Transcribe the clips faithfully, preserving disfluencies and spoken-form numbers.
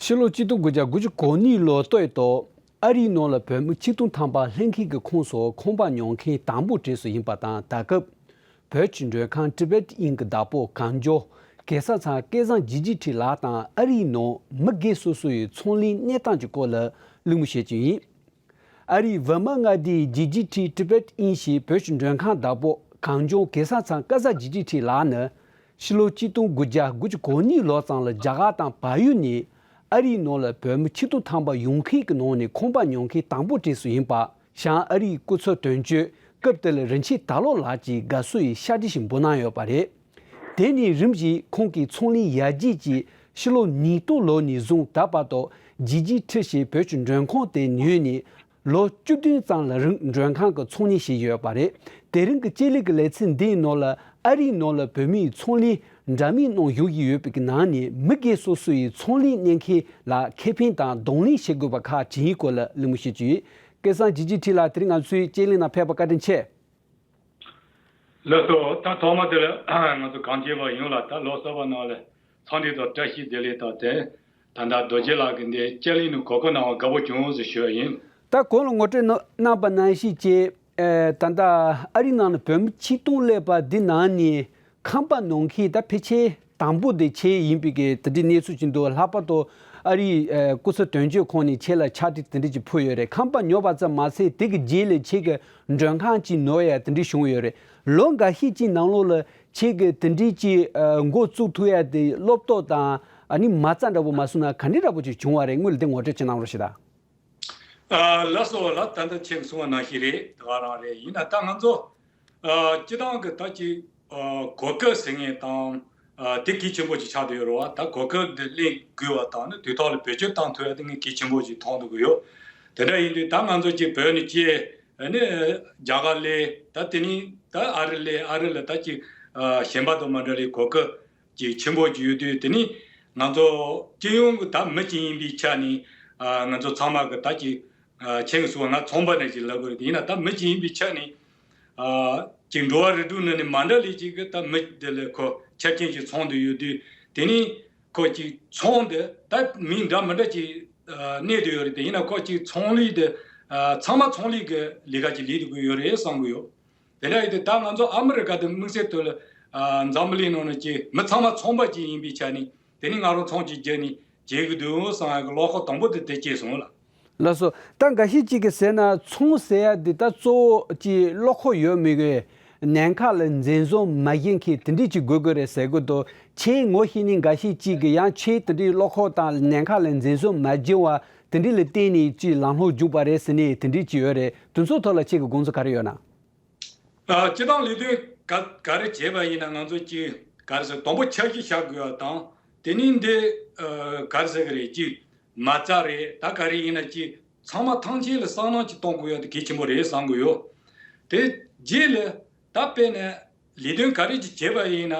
ཕྱི་ལོ་ཆིག་སྟོང་དགུ་བརྒྱ་དགུ་བཅུ་གོ་གཉིས་ལོ་སྟོད་དུ་ཨ་རིའི་ནང་ལ་བོད་མི་ཆིག་སྟོང་ཐམ་པ་ལྷན་ཁག་གི་ཁོངས་སུ་ཁང་པ་ཉོ་མཁན་དང་པོ་གྲས་སུ་ཡིན་པ་དང་། ད་སྐབས་བོད་ཀྱི་མགྲོན་ཁང་ཊི་བེཊ་ཨིན་གྱི་བདག་པོ་གངས་ལྗོངས་གེ་སར་ཚང་སྐལ་བཟང་འཇིགས་བྱེད་ཁྲི་ལགས་དང་ཨ་རིའི་ནང་མི་སྒེར་སོ་སོ་ཡི་ཚོང་ལས་གནས་སྟངས་ཀྱི་སྐོར་ལ་གླེང་མོལ་བྱེད་ཀྱི་ཡིན། ཨ་རིའི་ཝེར་མ་མངའ་སྡེའི་འཇིགས་བྱེད་ཁྲི་ཊི་བེཊ་ཨིན་ཞེས་བོད་ཀྱི་མགྲོན་ཁང་བདག་པོ་གངས་ལྗོངས་གེ་སར་ཚང་སྐལ་བཟང་འཇིགས་བྱེད་ཁྲི་ལགས་ནི། ཕྱི་ལོ་ཆིག་སྟོང་དགུ་བརྒྱ་དགུ་བཅུ་གོ་གཉིས་ལོ་ཙམ་ལ་རྒྱ་གར་དང་བལ་ཡུལ་ནས་ཨ་རིའི་ནང་ལ་བོད་མི་ཆིག་སྟོང་ཐམ་པ་ཡོང་མཁན་གྱི་ནང་ནས་ཁང་པ་ཉོ་མཁན་དང་པོ་གྲས་སུ་ཡིན་པ། བྱང་ཨ་རིའི་སྐུ་ཚབ་དོན་གཅོད་སྐབས་དེ་ལ་རིན་ཆེན་དར་ལོ་ལགས་ཀྱིས་དགའ་བསུ་ཡི་ཕྱག་བྲིས་ཤིག་འབུལ་གནང་ཡོད་པ་རེད། དེ་ནས་རིམ་བཞིན་ཁོང་གི་ཚོང་ལས་ཡར་རྒྱས་ཀྱིས་ཕྱི་ལོ་ཉིས་སྟོང་ལོ་ནས་བཟུང་ད་བར་དུ་འཇིགས་བྱེད་ཁྲི་ཞེས་བོད་ཀྱི་མགྲོན་ཁང་དེ་ཉོས་ནས་ལོ་བཅུ་བདུན་ཙམ་ལ་རིང་མགྲོན་ཁང་གི་ཚོང་གཉེར་བྱས་ཡོད་པ་རེད། དེ་རིང་གི་ལྕེ་ལེ་གི་ལེ་ཚན་འདིའི་ནང་ལ་ཨ་རིའི་ནང་ལ་བོད་མིའི་ཚོང་ལས་འདྲ་མིན་གནང་བཞིན་ཡོད་པའི་ནང་ནས་མི་སྒེར་སོ་སོ་ཡི་ཚོང་ལས་གནས་མཁན་ལ་ཁེ་ཕན་དང་གདོང་ལེན་བྱེད་དགོས་པ་ཁག་ཅིག་ཡིན་སྐོར་ལ་གླེང་མོལ་བྱེད་ཀྱི་ཡོད། སྐལ་བཟང་འཇིགས་བྱེད་ཁྲི་ལགས། དེ་རིང་ང་ཚོའི་ལྕེ་ལེ་ནང་ཕེབས་པར་བཀའ་དྲིན་ཆེ། ལགས་སོ། ད་ཐོག་མ་དེ་ལ་ང་ཚོ་གངས་ཅན་པ་ཡོངས་ལ་ད་ལོ་གསར་པ་ནང་ལ་འཚམས་འདྲི་དང་བཀྲ་ཤིས་བདེ་ལེགས་དང་དེ། ད་ལྟ་རྡོ་རྗེ་ལགས་ཀྱིས་འདི་ལྕེ་ལེ་ནང་གོ་སྐབས་གནང་བར་དགའ་པོ་བྱུང་ཟེར་ཞུ་བ་ཡིན། ད་གོང་ལ་ངོ་སྤྲོད་གནང་གནང་པ་ནང་བཞིན་བྱས། ཨེ། ད་ལྟ་ཨ་རི་ནང་ལ་བོད་མི་ཆིག་སྟོང་སླེབས་པ་འདི་ནང་ནས་ཁང་པ་ནང་མཁན་ད་ཕལ་ཆེར་དང་པོ་དེ་ཁྱེད་ཡིན་པའི་གི་དེ་འདྲའི་གནས་ཚུལ་ཅིག་འདུག་ལྷག་པར་དུ་ཨ་རིའི་ཨེ་སྐུ་ཚབ་དོན་གཅོད་ཁང་ནས་ཁྱེད་ལ་ཕྱག་བྲིས་དེ་འདྲ་ཅིག་ཕུལ་ཡོད་རེད། ཁང་པ་ཉོས་པ་ཙམ་མ་ཟད་དེ་གི་རྗེས་ལ་ཁྱེད་ཀྱི་མགྲོན་ཁང་ཅིག་ཉོ་ཡ་དེ་འདྲ་བྱུང་ཡོད་རེད། ལོ་འགའ་ཤས་ཅིག་ནང་ལོགས་ལ་ཁྱེད་ཀྱི་དེ་འདྲའི་ཅིག་ཨ་འགོ་བཙུགས་ཐུབ་ཡ་དེ་བློ་སྟོབས་དང་ཨ་ནི་མ་རྩ་འདྲ་པོ་མ་སོང་ན་ག་འདྲ་འདྲ་པོ་ཅིག་བྱུང་བ་རེད། དངོས་ལ་དེ་ངོ་སྤྲོད་ཅིག་གནང་རོགས་ཞེས་དང་། ཨ། ལགས་སོ་ལགས། ད་ལྟ་ཁྱེད་གསུངས་པ་ནང་བཞིན་རེད། དེ་ག་རང་རེད། ཡིན་ན་ད་ང་ཚོ་ཨ་སྤྱི་བཏང་གི་ད་ཅིག་ཨ་གོ་སྐབས་ཟེར་མཁན་དང་ཨ་དེ་གལ་ཆེན་པོ་ཅིག་ཆགས་བསྡད་ཡོད་རེད་བ། ད་གོ་སྐབས་འདི་ལེན་དགོས་པ་དང་ནི་དུས་ཐོག་ལ་བེད་སྤྱོད་བཏང་ཐུབ་ཡ་དེ་ངས་གལ་ཆེན་པོ་ཅིག་མཐོང་འདུག་གི་ཡོད། དེ་འདྲ་ཡིན་དུས་ད་ང་ཚོ་ཅིག་བོད་ནས་སྐྱེས་ཨ་ནི་རྒྱ་གར་སླེབས། ད་དེ་ནས་ད་ཨ་རི་སླེབས། ཨ་རི་ལ་ད་ཅིག་ཨ་གཞན་པ་དང་མ་འདྲ་བའི་གོ་སྐབས་ཅིག་ཆེན་པོ་ཅིག་ཡོད་དུས། དེ་ནི་ང་ཚོ་སྤྱི་ཡོངས་ཀྱི་ད་མི་གཅིག་ཡིན་པའི་ཆ་ནས་ཨ་ང་ཚོ་ཚང་མ་གི་ད་ཅིག་ཨ་ཁྱེད་ཀྱིས་གསུངས་པ་ང་ཚོང་པ་ནང་བཞིན་ལབ་དགོས་རེད། དེ་ཡིན་ན་ད་མི་གཅིག་ཡིན་པའི་ཆ་ནས་ཨ་ཅིག་འགྲོ་བ་རིགས་དྲུག་ནང་ནས་མ་འདྲ་ལས་ཅིག་གི་ད་མི་དེ་ལ་ཁོ་ཆ་རྐྱེན་ཅིག་ཚང་བསྡད་ཡོད་དུས། དེ་ནི་ཁོ་ཅིག་ཚོང་དེ་ད་མི་འདྲ་མི་འདྲ་ཅིག་ཨ་གནས་བསྡད་ཡོད་རེད། དེ་ཡིན་ན་ཁོ་ཅིག་ཚོང་ལས་དེ་ཨ་ཚང་མ་ཚོང་ལས་ཀྱི་ལས་ཀ་ཅིག་ལས་སྡོད་ཀྱི་ཡོད་རེད་བསམ་གྱི་ཡོད། དེ་འདྲ་ཡིན་དུས་ད་ང་ཚོ་ཨ་མི་རི་ཀ་དང་དམིགས་བསལ་དུ་ལ་ཨ་འཛམ་བུ་གླིང་ནང་ནས་ཀྱི་མི་ཚང་མ་ཚོང་པ་ཅིག་ཡིན་པའི་ཆ་ནས། དེ་ནི་ང་རང་ཚོང་ཅིག་རྒྱག་ནས་བྱེད་ཀྱི་འདུག་བསམ་ཡག་གི་བློ་ཁོག་དང་པོ་དེ་དེ་སྐྱེས་སོང་ལ། ལགས་སོ། ད་འགའ་ཤས་ཅིག་གིས་ཟེར་ན་ཚོང་ཟེར་ཡ་འདི་ད་གཙོ་བོ་ཅིག་བློ་ཁོག་ཡོད་མེད་ཀྱི་ནམ་མཁའ་ལ་འཛིན་བཟུང་མ་བྱེད་མཁན་དེ་འདྲས་ཅིག་དགོས་ཀྱི་རེད་ཟེར་གྱི་འདུག་ཁྱེད་ངོ་ཤེས་ནི་འགའ་ཤས་ཅིག་གིས་ཡང་ཁྱེད་དེ་འདྲའི་བློ་ཁོག་དང་ནམ་མཁའ་ལ་འཛིན་བཟུང་མ་བྱེད་པ་དེ་འདྲས་ལ་བརྟེན་ནས་ཅིག་ལམ་ལྷོང་བྱུང་བ་རེད་ཟེར་ནས་དེ་འདྲས་ཅིག་ཡོད་རེད། དེ་ཚོའི་ཐོག་ལ་ཁྱེད་ཀྱི་དགོངས་ཚུལ་ག་རེ་ཡོད་ན། ཨ། སྤྱིར་བཏང་ལས་དོན་ག་ག་རེ་བྱས་པ་ཡིན་ན་ང་ཚོ་གཅིག་ག་རེ་ཟེར། དང་པོ་འཆར་གཞི་བཞག་དགོས་པ་དང་། དེ་ནས་འདི་ཨ་ག་རེ་ཟེར་གི་རེད། གཅིག་མ་རྩ་རེད། ད་ག་རེ་ཡིན་ན་གཅིག་ཚང་མ་ཐམས་ཅད་ལ་སུན་སྣང་ཅིག་གཏོང་དགོས་ཡ་དེ་གལ་ཆེན་པོ་རེད་བསམ་གི་ཡོད། དེ་རྗེས་ལ་ད་དཔེར་ན་ལས་དོན་ག་རེ་ཅིག་བྱས་པ་ཡིན་ན་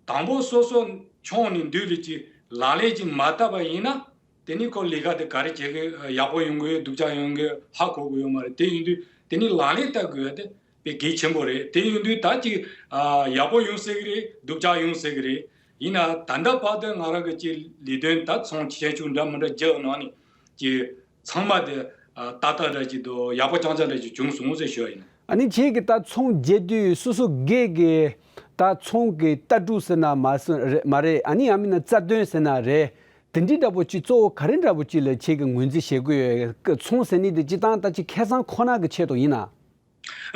དང་པོ་སོ་སོ་མཆོང་ནས་མདུན་ལ་ཅིག་ལག་ལེན་ཅིག་མ་བསྟར་བ་ཡིན་ན། དེ་ནི་ཁོ་ལས་ཀ་དེ་ག་རེ་བྱེད་ཀྱི་ཡག་པོ་ཡོང་གི་སྡུག་ཅག་ཡོང་གི་ཧ་གོ་གི་ཡོད་མ་རེད། དེ་ཡིན་དུས་དེ་ནི་ལག་ལེན་བསྟར་དགོས་ཡ་དེ་དཔེ་གལ་ཆེན་པོ་རེད། དེ་ཡིན་དུས་ད་ཅིག་ཨ་ཡག་པོ་ཡོང་སྲིད་ཀྱི་རེད། སྡུག་ཅག་ཡོང་སྲིད་ཀྱི་རེད། ཡིན་ན་ད་ལྟ་བར་དུ་ང་རང་གི་ཅིག་ལས་དོན་ད་ཚོང་ཆེ་ཆུང་འདྲ་མི་འདྲ་བརྒྱབ་ནང་ནས་ཅིག་ཚང་མ་དེ་ཨ་ཏག་ཏག་འདྲ་ཅིག་དང་ཡག་པོ་རྐྱང་རྐྱང་འདྲ་ཅིག་བྱུང་སོང་ཟེར་ཞུ་བ་ཡིན། ཨ་ནི་ཁྱེད་ཀྱིས་ད་ཚོང་རྒྱག་དུས་སོ་སོ་སྒེར་གྱི་ད་ཚོང་གི་ལྟ་གྲུབ་ཟེར་ན་མ་ཟེར་རེད་མ་རེད། ཨ་ནི་ཡང་མིན་ན་རྩ་དོན་ཟེར་ན་རེད། དེ་འདྲའི་འདྲ་པོ་ཅིག་གཙོ་བོ་ག་རེ་འདྲ་པོ་ཅིག་ལ་ཁྱེད་ཀྱིས་ངོས་འཛིན་བྱེད་དགོས་ཡོད། ཚོང་ཟེར་ནི་དེ་སྤྱིར་བཏང་ད་ཅིག་ཁེ་བཟང་ཁོ་ན་གི་ཆེད་དུ་ཡིན་ན།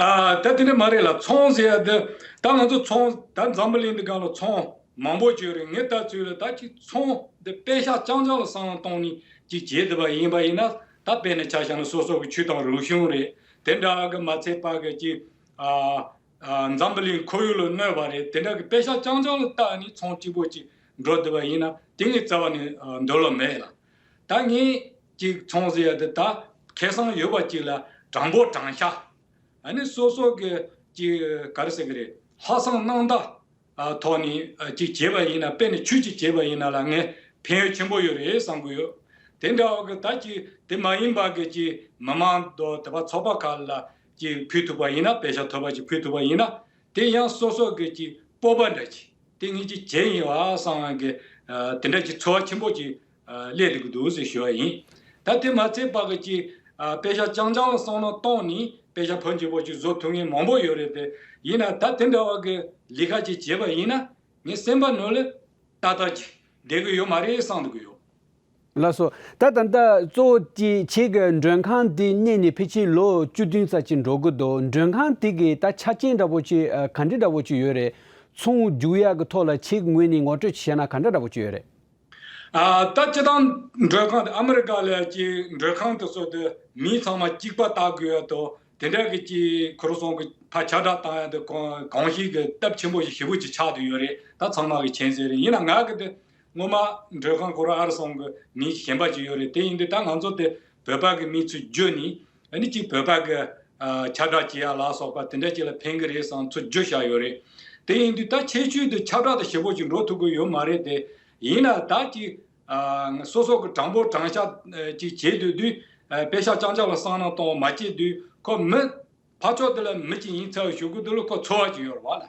ཨ། ད་དེ་འདྲ་མ་རེད་ལ། ཚོང་ཟེར་ཡ་དེ་ད་ང་ཚོ་ཚོང་ད་འཛམ་བུ་གླིང་འདི་སྒང་ལ་ཚོང་མང་པོ་ཅིག་ཡོད་རེད། ངས་ལྟ་ཚུལ་ལ་ད་ཅིག་ཚོང་འདི་པེ་ཤག་རྐྱང་རྐྱང་ལ་བསམ་བློ་གཏོང་ནས་ཅིག་བྱེད་ཐུབ་པ་ཡིན་པ་ཡིན་ན། ད་དཔེར་ན་ཆ་བཞག་ན་སོ་སོ་གི་ཆོས་དང་རིག་གཞུང་རེད། དེ་འདྲ་གི་མ་ཚད་པ་གི་ཅིག་ཨ། ཨ། འཛམ་བུ་གླིང་ཁོར་ཡུག་ལ་གནོད་པ་རེད། དེ་འདྲ་གི་པེ་ཤག་རྐྱང་རྐྱང་ལ་བལྟས་ནས་ཚོང་གཅིག་པོ་ཅིག་འགྲོ་བསྡད་པ་ཡིན་ན་དེ་ངས་རྩ་བ་ནས་ཨ་འདོད་བློ་མེད་ལ། ད་ངས་ཅིག་ཚོང་ཟེར་ཡ་དེ་ད་ཁེ་བཟང་ཡོད་པ་ཅིག་ལ་དྲང་པོ་དྲང་བཞག་ཨ་ནི་སོ་སོ་གི་ཅིག་ག་རེ་ཟེར་གི་རེད། ལྷག་བསམ་རྣམ་དག་ཨ་ཐོག་ནས་ཨ་ཅིག་བྱས་པ་ཡིན་ན། དཔེར་ན་ཆོས་ཅིག་བྱས་པ་ཡིན་ན་ལ་ངས་ཕན་ཡོན་ཆེན་པོ་ཡོད་རེད་བསམ་གི་ཡོད། དེ་འདྲ་བ་གི་ད་ཅིག་དེ་མ་ཡིན་པ་གི་ཅིག་མི་མང་དང་དེ་བ་ཚོགས་པ་ཁག་ལ་ཅིག་ཕུལ་ཐུབ་པ་ཡིན་ན། པེ་ཤག་ཐོབ་པ་ཅིག་ཕུལ་ཐུབ་པ་ཡིན་ན། དེ་ཡང་སོ་སོ་གི་ཅིག་སྤོབས་པ་འདྲ་ཅིག་དེ་ངས་ཅིག་བྱས་ཡིན་པ་བསམ་ཡག་གི་ཨ་དེ་འདྲ་ཅིག་ཚོར་བ་ཆེན་པོ་ཅིག་ ཨ་སླེབས་འགྲོ་གི་འདུག་ཟེར་ཞུ་བ་ཡིན། ད་དེ་མ་ཚད་པ་གི་ཅིག་ཨ་པེ་ཤག་རྐྱང་རྐྱང་ལ་བསམ་བློ་བཏང་ནས་པེ་ཤག་ཕོན་ཆེན་པོ་ཅིག་བཟོ་ཐུབ་མཁན་མང་པོ་ཡོད་རེད་དེ། ཡིན་ན་ད་དེ་འདྲ་བ་གི་ལས་ཀ་ཅིག་བྱས་པ་ཡིན་ན་ངའི་སེམས་པ་ནང་ལ་ཏག་ཏག་ཅིག་བསྡད་གི་ཡོད་མ་རེད་བསམ་འདུག་གི་ཡོད། ལགས་སོ། ད་ད་ལྟ་གཙོ་བོ་དེ་ཁྱེད་ཀྱི་མགྲོན་ཁང་དེ་གནས་ནས་ཕལ་ཆེར་ལོ་བཅུ་བདུན་ཙམ་ཅིག་འགྲོ་གི་འདུག་མགྲོན་ཁང་དེ་གི་ད་ཆ་རྐྱེན་འདྲ་པོ་ཅིག་ཨ་ག་འདྲ་འདྲ་པོ་ཅིག་ཡོད་རེད། ཚོང་རྒྱུག་ཡག་གི་ཐོག་ལ་ཁྱེད་ཀྱི་ངོས་ནས་ངོ་སྤྲོད་ཅིག་བྱས་ན་ག་འདྲ་འདྲ་པོ་ཅིག་ཡོད་རེད། ཨ་ད་སྤྱིར་བཏང་མགྲོན་ཁང་དེ་ཨ་མི་རི་ཀ་ལ་ཅིག་མགྲོན་ཁང་དེ་ཚོ་དེ་མི་ཚང་མ་གཅིག་པ་ལྟ་དགོས་ཡག་དང་དེ་འདྲ་གི་ཅིག་ཁོ་རང་ཚོ་གི་ཕར་ཁྱབ་བསྒྲགས་བཏང་ཡག་དེ་གང་གང་ཞིག་གི་སྟབས་ཆེན་པོ་ཞིག་ཞེ་པོ་ཅིག་ཆགས་བསྡད་ཡོད་རེད། ད་ཚང་མ་གི་མཁྱེན་གསལ་རེད། ཡིན་ན་ང་གི་དེ་སྔོན་མ་མགྲོན་ཁང་ཁོ་རང་ཨ་རི་སོང་གི་མི་གཞན་པ་ཅིག་ཡོད་རེད། དེ་ཡིན་དུས་ད་ང་ཚོ་དེ་བོད་པ་གི་མི་ཚོས་བརྒྱུད་ནས་ཨ་ནི་ཅིག་བོད་པ་གི་ཨ་ཁྱབ་བསྒྲགས་བྱེད་ཡ་ལ་སོགས་པ་དེ་འདྲ་ཅིག་ལ་ཕན་གི་རེད་བསམ་ཚུར་བརྒྱུད་བཞག་ཡོད་རེད། དེ་ཡིན་དུས་ད་ཁྱད་ཆོས་དེ་ཁྱབ་བསྒྲགས་དེ་ཞེ་པོ་ཅིག་འགྲོ་ཐུབ་གི་ཡོད་མ་རེད་དེ། ཡིན་ན་ད་ཅིག་ཨ་སོ་སོ་གི་དྲང་པོ་དྲང་བཞག་ཅིག་བྱེད་སྡོད་དུས་ཨ་པེ་ཤག་རྐྱང་རྐྱང་ལ་བསམ་བློ་གཏོང་བ་མ་བྱེད་དུས་ཁོ་མི་ཕར་ཕྱོགས་དེ་ལ་མི་གཅིག་ཡིན་ཚར་བའི་གཞུག་གུ་དེ་ལ་ཁོ་ཚོར་བ་ཅིག་ཡོད་རེད་བ་ལ།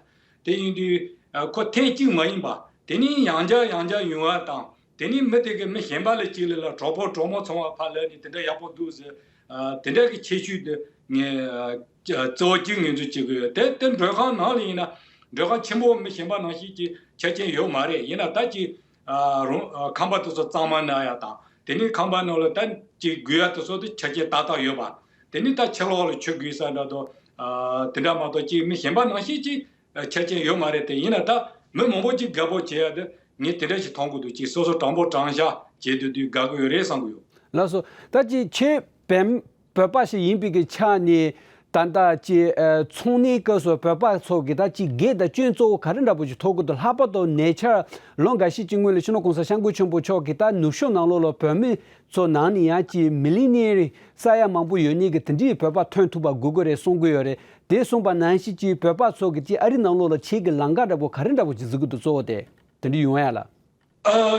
དེ་ཡིན་དུས་ཨ་ཁོ་ཐེངས་གཅིག་མ་ཡིན་པ་དེ་ནས་ཡང་བསྐྱར་ཡང་བསྐྱར་ཡོང་བ་དང་དེ་ནས་མི་དེ་གི་མི་གཞན་པ་ལ་གཅིག་ལ་ལ་གྲོགས་པོ་གྲོགས་མོ་ཚང་བ་ཕར་ལབ་ནས་དེ་འདྲ་ཡག་པོ་འདུག་ཟེར། ཨ་དེ་འདྲ་གི་ཁྱད་ཆོས་དེ་ངས་ཨ་གཙོ་བོ་གཅིག་ངོས་འཛིན་བྱེད་དགོས་ཡོད། དེ་དེ་མགྲོན་ཁང་ནང་ལ་ཡིན་ན་མགྲོན་ཁང་ཆེན་པོ་མི་གཞན་པ་ནང་བཞིན་གྱི་ཆ་རྐྱེན་ཡོད་མ་རེད། ཡིན་ན་ད་ཅིག་ཨ་རུང་ཨ་ཁང་པ་དེ་ཚོ་གཙང་མ་གནང་ཡ་དང་དེ་ནས་ཁང་པ་ནང་ལ་ད་ཅིག་དགོས་ཡ་དེ་ཚོ་དེ་ཆ་རྐྱེན་ཏག་ཏག་ཡོད་པ། དེ་ནས་ད་ཕྱི་ལོགས་ལ་ཆུ་དགོས་ས་འདྲ་དང་ཨ་དེ་འདྲ་མ་གཏོགས་ཅིག་མི་གཞན་པ་ནང་བཞིན་ཅིག་ཨ་ཆ་རྐྱེན་ཡོད་མ་རེད་དེ། ཡིན་ན་ད་མི་མང་པོ་ཅིག་དགའ་པོ་བྱེད་ཡ་དེ་ངས་དེ་འདྲ་ཞིག་མཐོང་གི་འདུག་ཅིག་སོ་སོ་དྲང་པོ་དྲང་བཞག་བྱེད་སྡོད་དུས་དགའ་གི་ཡོད་རེད་བསམ་གི་ཡོད། ལགས་སོ། ད་ཅིག་ཁྱེད་བོད་བོད་པ་ཞིག་ཡིན་པའི་གི་ཆ་ནས་ད་ལྟ་ཅིག་ཨ་ཚོང་གནས་སྐབས་སུ་བོད་པ་ཚོ་གི་ད་ཅིག་དགེ་དང་སྐྱོན་གཙོ་བོ་ག་རེ་འདྲ་པོ་ཞིག་ཐོབ་གི་འདུག་ལྷག་པར་དུ་ཉེ་ཆར་ལོ་འགའ་ཤས་ཀྱི་སྔོན་ལ་སྤྱི་ནོར་གོང་ས་སྐྱབས་མགོན་ཆེན་པོ་མཆོག་གིས་ད་ནུབ་ཕྱོགས་ནང་ལོགས་ལ་བོད་མི་ཚོ་ནང་ནས་ཡང་ཅིག་མི་ལི་ནི་ཡར་ས་ཡ་མང་པོ་ཡོད་ནི་གི་དེ་འདྲའི་བོད་པ་ཐོན་ཐུབ་པ་དགོས་ཀྱི་རེད་གསུང་གི་ཡོད་རེད། དེ་གསུངས་པ་ནང་བཞིན་ཅིག་བོད་པ་ཚོ་གི་ཅིག་ཨ་རི་ནང་ལོགས་ལ་ཆེད་ཀྱི་ལམ་ཁ་འདྲ་པོ་ག་རེ་འདྲ་པོ་ཅིག་གཟིགས་ཀྱི་འདུག་གཙོ་བོ་དེ་དེ་འདྲ་ཡོང་ཡ་ལ། ཨ་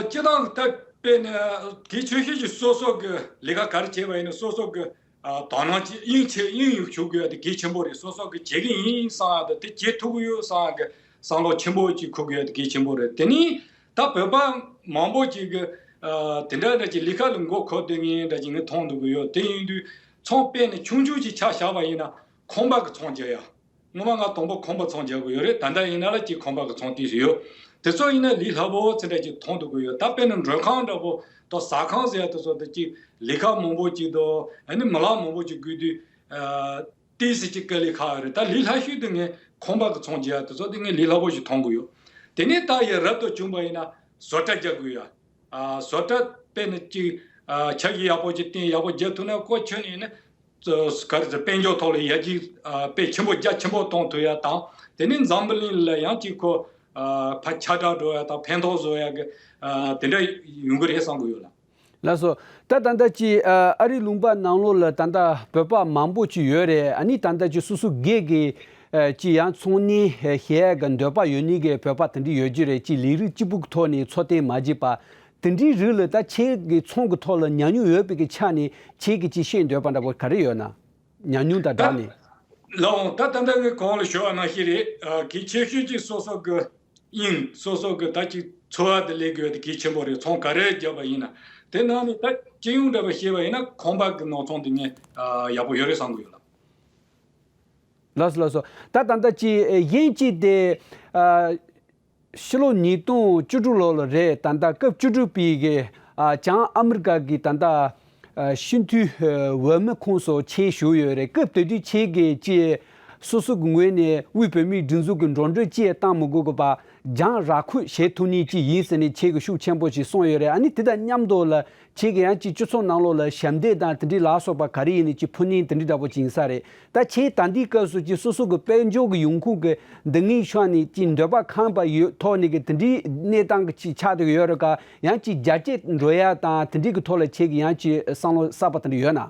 སྤྱིར་བཏང་ད་དཔེར་ན་གལ་ཆེ་ཤོས་ཀྱི་སོ་སོ་གི་ལས་ཀ་ག་རེ་བྱས་པ་ཡིན་ན་སོ་སོ་གི་ཨ་དོ་སྣང་ཅིག་དབྱིངས་ཆེ་དབྱིངས་ཡོད་ཞུ་དགོས་ཡ་དེ་གལ་ཆེན་པོ་རེད། སོ་སོ་གི་བྱེད་ཀྱི་ཡིན་བསམ་ཡ་དེ་དེ་བྱེད་ཐུབ་ཀྱི་ཡོད་བསམ་ཡ་གི་བསམ་བློ་ཆེན་པོ་ཅིག་འཁོར་དགོས་ཡ་དེ་གལ་ཆེན་པོ་རེད། དེ་ནས་ད་བོད་པ་མང་པོ་ཅིག་གི་ཨ་དེ་འདྲ་འདྲ་ཅིག་ལས་ཀ་ལ་མགོ་འཁོར་སྡོད་མཁན་འདྲ་ཅིག་ངས་མཐོང་འདུག་གི་ཡོད། དེ་ཡིན་དུས་ཚོང་དཔེ་ནི་ཆུང་ཆུང་ཅིག་ཆ་བཞག་པ་ཡིན་ན་ཁང་པ་གི་ཚོང་རྒྱག་ཡ། སྔོན་མ་ང་དང་པོ་ཁང་པ་ཚོང་རྒྱག་གི་ཡོད་རེད། ད་ལྟ་ཡིན་ན་ལ་ཅིག་ཁང་པ་གི་ཚོང་དེ་ཡོད། དེ་ཚོ་ཡིན་ན་ལས་སླ་པོ་ཚེ་འདྲ་ཅིག་མཐོང་འདུག་གི་ཡོད། ད་དཔེར་ན་མགྲོན་ཁང་འདྲ་པོ་དང་ཟ་ཁང་ཟེར་ཡ་དེ་ཚོ་དེ་ཅིག་ལས་ཀ་མང་པོ་ཅིག་དང་ཨ་ནི་མི་ལག་མང་པོ་ཅིག་དགོས་དུས་ཨ་ཏོག་ཙམ་ཅིག་དཀའ་ལས་ཁག་ཡོད་རེད། ད་ལས་སླ་ཤོས་དེ་ངས་ཁང་པ་གི་ཚོང་རྒྱག་ཡ་དེ་ཚོ་དེ་ངས་ལས་སླ་པོ་ཞིག་མཐོང་གི་ཡོད། དེ་ནས་ད་ཡ་རབ་ཏུ་བྱུང་པ་ཡིན་ན་བཟོ་གྲྭ་རྒྱག་དགོས་ཡ། ཨ་བཟོ་གྲྭ་དཔེ་ནི་ཅིག་ཨ་ཆ་ཤས་ཡག་པོ་ཅིག་བསྟན་ཡག་པོ་རྒྱག་ཐུབ་ན་ཁོ་ཁྱོན་ནས་ནི་ག་རེ་ཟེར་དཔལ་འབྱོར་ཐོག་ལ་ཡར་རྒྱས་ཨ་དཔེ་ཆེན་པོ་རྒྱ་ཆེན་པོ་གཏོང་ཐུབ་ཡ་དང་དེ་ནས་འཛམ་བུ་གླིང་ལ་ཡང་ཅིག་ཁོ་ཨ་ཕར་ཁྱབ་བསྒྲགས་འགྲོ་ཡ་དང་ཕན་ཐོགས་བཟོ་ཡ་གི་ཨ་དེ་འདྲ་ཡོང་གི་རེད་བསམ་གི་ཡོད་ལ། ལགས་སོ། ད་ད་ལྟ་ཅིག་ཨ་ཨ་རི་ལུང་པ་ནང་ལོགས་ལ་ད་ལྟ་བོད་པ་མང་པོ་ཅིག་ཡོད་རེད། ཨ་ནི་ད་ལྟ་ཅིག་སོ་སོ་སྒེར་གྱི་ཨ་ཅིག་ཡང་ཚོང་གཉེར་བྱེད་ཡ་གི་འདོད་པ་ཡོད་ནི་གི་བོད་པ་དེ་འདྲ་ཡོད་ཀྱི་རེད། ཅིག་ལས་རིགས་གཅིག་པུ་གི་ཐོག་ནས་འཚོ་རྟེན་མ་བརྗེད་པ། དེ་འདྲའི་རིགས་ལ་ད་ཁྱེད་ཀྱི་ཚོང་གི་ཐོག་ལ་ཉམས་མྱོང་ཡོད་པའི་གི་ཆ་ནས་ཁྱེད་ཀྱིས་ཅིག་བཤད་འདོད་པ་འདྲ་པོ་ག་རེ་ཡོད་ན། ཉམས་མྱོང་དང་སྦྲགས་ནས། ལགས་འོང་། ད་ད་ལྟ་ངས་གོང་ལ་ཞུ་བ་ནང་བཞིན་རེད། ཨ་གལ་ཆེ་ཤོས་ཀྱི་སོ་སོ་གི་དབྱིངས་སོ་སོ་གི་ད་ཅིག་འཚོ་བ་དེ་ལས་དགོས་དེ་གལ་ཆེན་པོ་རེད། ཚོང་ག་རེ་བརྒྱབ་པ་ཡིན་ན། དེ་ནང་ནས་ད་སྤྱི་ཡོངས་འདྲ་པོ་བཤད་པ་ཡིན་ན་ཁང་པ་གི་ནང་ཚོང་དེ་ངས་ཨ་ཡག་པོ་ཡོད་རེད་བསམ་གི་ཡོད་ལགས། ལགས་སོ་ལགས་སོ། ད་ད་ལྟ་ཅིག་ཨེ་གཞན་གཅིག་དེ་ཨ་ཕྱི་ལོ་ཉིས་སྟོང་བཅུ་དྲུག་ལོ་ལ་རེད། ད་ལྟ་སྐབས་བཅུ་དྲུག་པའི་གི་ཨ་བྱང་ཨ་མི་རི་ཀ་གི་ད་ལྟ་ཨ་སྤྱི་འཐུས་ཨ་འོས་མི་ཁོངས་སུ་ཁྱེད་ཞུགས་ཡོད་རེད། སྐབས་དེ་དུས་ཁྱེད་ཀྱིས་ཅིག་སོ་སོ་གི་ངོས་ནས་དབུས་བོད་མིའི་སྒྲིག་འཛུགས་ཀྱི་འགྲོ་གྲོན་ཅིག་བཏང་མི་དགོས་པ་བྱང་ར་ཁུལ་བྱེད་ཐུབ་ནི་ཅིག་ཡིན་ཟེར་ནས་ཁྱེད་ཀྱིས་ཤུགས་ཆེན་པོ་ཞིག་གསུངས་ཡོད་རེད། ཨ་ནི་དེ་དང་མཉམ་དུ་ལ་ཁྱེད་ཀྱིས་ཡང་ཅིག་སྤྱི་ཚོགས་ནང་ལོགས་ལ་ཞབས་འདེགས་དང་དེ་འདྲའི་ལ་སོགས་པ་ག་རེ་ཡིན་ནའི་ཅིག་ཕུལ་མཁན་དེ་འདྲའི་འདྲ་པོ་ཅིག་ཡིན་ས་རེད། ད་ཁྱེད་ད་ལྟའི་སྐབས་སུ་ཅིག་སོ་སོ་གི་དཔལ་འབྱོར་གྱི་ཡོང་ཁུངས་ཀྱི་འདི་ངའི་ཕྱོགས་ནས་ཅིག་འདོད་པ་ཁེངས་པ་ཡོད་ཐོག་ནས་ཀྱི་དེ་འདྲའི་གནས་སྟངས་ཀྱི་ཅིག་ཆགས་བསྡད་ཡོད་རེད་ག་ཡང་ཅིག་རྒྱ་སྐྱེད་འགྲོ་ཡ་དང་དེ་འདྲའི་གི་ཐོག་ལ་ཁྱེད་ཀྱི་ཡང་ཅིག་བསམ་བློ་གསར་པ་དེ་འདྲ་ཡོད་ན།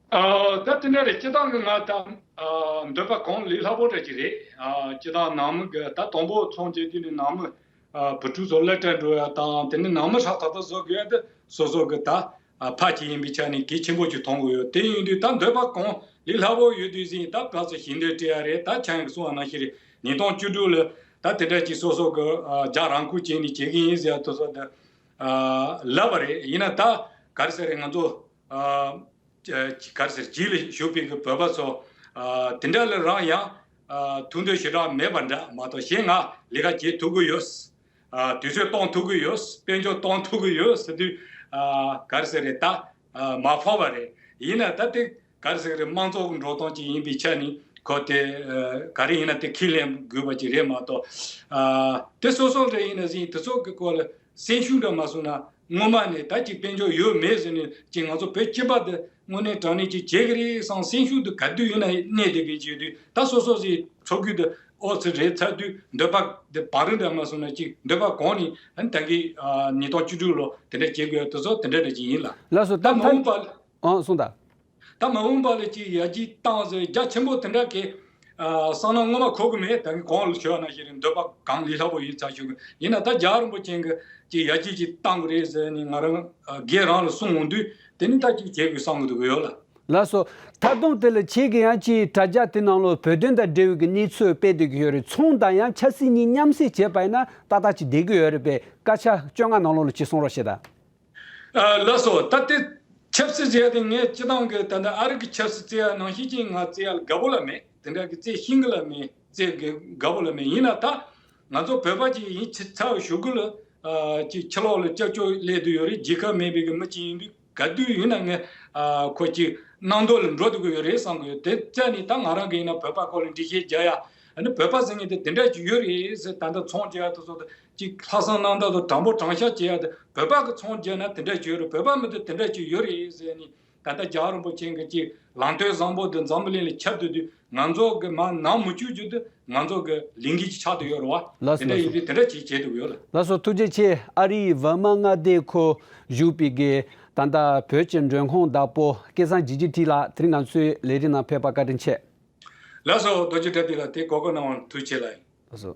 ཨ་ད་དེ་འདྲ་རེད། སྤྱིར་བཏང་གི་ང་ད་ཨ་འདོད་པ་གང་ལས་སླ་པོ་འདྲ་ཅིག་རེད། ཨ་སྤྱིར་བཏང་ནང་མི་གི་ད་དང་པོ་ཚོང་བྱེད་དུས་ནས་ནང་མི་ཨ་བུ་ཕྲུག་ཚོ་སློབ་གྲྭ་འགྲོ་ཡ་དང་དེ་ནས་ནང་མི་ཧྲག་ཐག་ཐག་བཟོ་དགོས་ཡ་དེ་སོ་སོ་གི་ད་ཨ་ཕ་ཅིག་ཡིན་པའི་ཆ་ནས་གལ་ཆེན་པོ་ཅིག་མཐོང་གི་ཡོད། དེ་ཡིན་དུས་ད་འདོད་པ་གང་ལས་སླ་པོ་ཡོད་དུས་ཟིན་ད་ཕར་ཚུར་ཞལ་འདེབས་སྤྲད་ཡ་རེད། ད་ཁྱེད་ཀྱིས་གསུངས་པ་ནང་བཞིན་རེད། ཉིས་སྟོང་བཅུ་དྲུག་ལ་ད་དེ་འདྲ་ཅིག་སོ་སོ་གི་ཨ་རྒྱ་རང་ཁུལ་བྱས་ནས་བྱེད་ཀྱི་ཡིན་ཟེར་ཡ་དེ་ཚོ་ད་ ཨ་ལབ་པ་རེད། ཡིན་ན་ད་ག་རེ་ཟེར་རེད། ང་ཚོ་ཨ་ག་རེ་ཟེར་རྗེས་ལ་བཞུགས་པའི་གི་བོད་པ་ཚོ་ཨ་དེ་འདྲ་ལ་རང་ཡང་ཨ་ཐུགས་འདོད་ཞེ་དྲག་མེད་པ་འདྲ་མ་གཏོགས། གཞན་ང་ལས་ཀ་བྱེད་ཐུབ་ཀྱི་ཡོད། ཨ་དུས་ཚོད་གཏོང་ཐུབ་ཀྱི་ཡོད། དཔལ་འབྱོར་གཏོང་ཐུབ་ཀྱི་ཡོད་ཟེར་དུས་ཨ་ག་རེ་ཟེར་རེད། ད་ཨ་མ་ཕོག་པ་རེད། ཡིན་ན་ད་དེ་ག་རེ་ཟེར་རེད། དམངས་གཙོ་གི་འགྲོ་སྟངས་ཅིག་ཡིན་པའི་ཆ་ནས་ཁོ་དེ་ཨ་ག་རེ་ཡིན་ན་དེ་ཁས་ལེན་དགོས་པ་ཅིག་རེད་མ་གཏོགས། ཨ་དེ་སོ་སོ་རེ་ཡིན་ན་ཟིན་དེ་ཚོ་གི་སྐོར་ལ་སེམས་ཤུགས་འདྲ་མ་བཟུང་ན། སྔོན་མ་ནས་ད་ཅིག་དཔལ་འབྱོར་ཡོད་མེད་ཟེར་ནས་ཅིག་ང་ཚོ་བོད་སྤྱི་པ་དེ་དངོས་གནས་དྲང་གནས་ཅིག་བྱེད་ཀྱི་རེད་བསམ་སེམས་ཤུགས་དེ་ག་དུས་ཡིན་ན་གནས་བསྡད་ཀྱི་བྱེད་དུས། ད་སོ་སོ་ཟིན་ཚོགས་རྒྱུ་དེ་ཨོ་ཙི་རེད་ཚར་དུས། འདོད་པ་དེ་བག་རེད་འདྲ་མ་བཟུང་ན་ཅིག་འདོད་པ་གོང་ནས་ཨ་ནི་ད་གི་ཨ་ཉིས་སྟོང་བཅུ་དྲུག་ལོ་དེ་འདྲ་བྱེད་དགོས་དེ་ཚོ་དེ་འདྲ་འདྲ་ཅིག་ཡིན་ལ། ལགས་སོ། ད་ད་མ་འོངས་པ། ཨང་གསུངས་དང་། ད་མ་འོངས་པ་ལ་ཅིག་ཡར་རྒྱས་བཏང་ཟེར་རྒྱ་ཆེན་པོ་དེ་འདྲ་གི་ཨ་བསམ་བློ་སྔོན་མ་འཁོར་གི་མེད། ད་གི་གོང་ལ་ཞུས་པ་ནང་བཞིན་རེད། འདོད་པ་གང་ལས་སླ་པོ་ཡིན་ཚར་ཞུ་གི་ཡིན་ན། ད་རྒྱལ་བ་རིན་པོ་ཆེ་གི་ཅིག་ཡར་རྒྱས་ཅིག་བཏང་གི་རེད་ཟེར་ནས་ང་རང་ཨ་སྒེར་རང་ལ་གསུང་འོང་དུས། དེ་ནི་ད་ཅིག་བྱེད་དགོས་བསམ་གི་འདུག་གི་ཡོད་ལ། ལགས་སོ། མཐའ་སྡོམ་དེ་ལ་ཁྱེད་ཀྱིས་ཡང་ཅིག་དྲ་རྒྱ་དེ་ནང་ལོ་བོད་དོན་དང་འབྲེལ་བའི་གི་གནས་ཚུལ་སྤེལ་བསྡད་ཀྱི་ཡོད་རེད། ཚོང་དང་ཡང་ཆབ་སྲིད་གཉིས་མཉམ་བསྲེས་བྱས་པ་ཡིན་ན་ཏག་ཏག་ཅིག་བསྡད་ཀྱི་ཡོད་རེད་པས། སྐད་ཆ་བཅོ་ལྔ་ནང་ལོགས་ལ་ཅིག་གསུང་རོགས་བྱེད་དང་། ཨ་ལགས་སོ། ད་ལྟའི་ཆབ་སྲིད་ཟེར་ཡ་དེ་ངས་སྤྱི་བཏང་གི་ད་ལྟ་ཨ་རི་གི་ཆབ་སྲིད་རྩེ་ཡ་ནང་བཞིན་ཅིག་ང་རྩེ་ཡ་ལ་དགའ་པོ་ལ་མེད། དེ་འདྲ་གི་རྩེ་ཤེས་གི་ལ་མེད། རྩེ་གི་དགའ་པོ་ལ་མེད། ཡིན་ན་ད་ང་ཚོ་བོད་པ་ཅིག་ཡིན་ཕྱིན་ཚར་བའི་གཞུག་གུ་ལ་ཨ་ཅིག་ཕྱི་ལོགས་ལ་སྐྱབས་བཅོལ་སླེབས་བསྡད་ཡོད་རེད། རྒྱལ་ཁབ་མེད་པའི་གི་མི་ཅིག་ཡིན་དུས། ག་དུས་ཡིན་ན་ངས་ཨ་ཁོ་ཅིག་གནམ་མདོ་ལ་འགྲོ་ཐུབ་ཀྱི་ཡོད་རེད་བསམ་གི་ཡོད། དེ་རྩ་ནས་ད་ང་རང་གི་ཡིན་ན་བོད་པ་སྐོར་ལ་འགྲེལ་བཤད་རྒྱག་ཡ། ཨ་ནི་བོད་པ་ཟེར་མཁན་དེ་དེ་འདྲ་ཅིག་ཡོད་རེད་ཟེར། ད་ལྟ་ཚོང་རྒྱག་ཡ་དེ་ཚོ་དེ་ཅིག་ལྷག་བསམ་རྣམ་དག་དང་དྲང་པོ་དྲང་བཞག་བྱེད་ཡ་དེ། བོད་པ་གི་ཚོང་རྒྱག་ན་དེ་འདྲ་ཅིག་ཡོད་རེད། བོད་པ་མི་དེ་དེ་འདྲ་ཅིག་ཡོད་རེད་ཟེར་ནས། ད་ལྟ་རྒྱལ་བ་རིན་པོ་ཆེ་གི་ཅིག་ལམ་སྟོན་བཟང་པོ་དེ་འཛམ་བུ་གླིང་ལ་ཁྱབ་བསྡད་དུས། ང་ཚོ་གི་མར་ནང་མི་བཅུག་རྒྱུ་དེ་ང་ཚོ་གི་ལས་འགན་ཅིག་ཆགས་བསྡད་ཡོད་རེད་བ། ལགས་སོ། དེ་འདྲ་ལགས་ཡིན་དུས་དེ་འདྲ་ཅིག་བྱེད་ཐུབ་ཡོད་ལ། ལགས་སོ། ཐུགས་རྗེ་ཆེ། ཨ་རིའི་ཝེར་མ་མངའ་སྡེ་ཁུལ་བཞུགས་པའི་གི་ད་ལྟ་བོད་ཀྱི་མགྲོན་ཁང་བདག་པོ་སྐལ་བཟང་འཇིགས་བྱེད་ཁྲི་ལགས། དེ་རིང་ང་ཚོའི་ལས་རིམ་ནང་ཕེབས་པར་བཀའ་དྲིན་ཆེ། ལགས་སོ། རྡོ་རྗེ་གྲགས་པ་ལགས། དེ་གོ་སྐབས་གནང་བར་ཐུགས་རྗེ་ཆེ་ལགས། ལགས་སོ།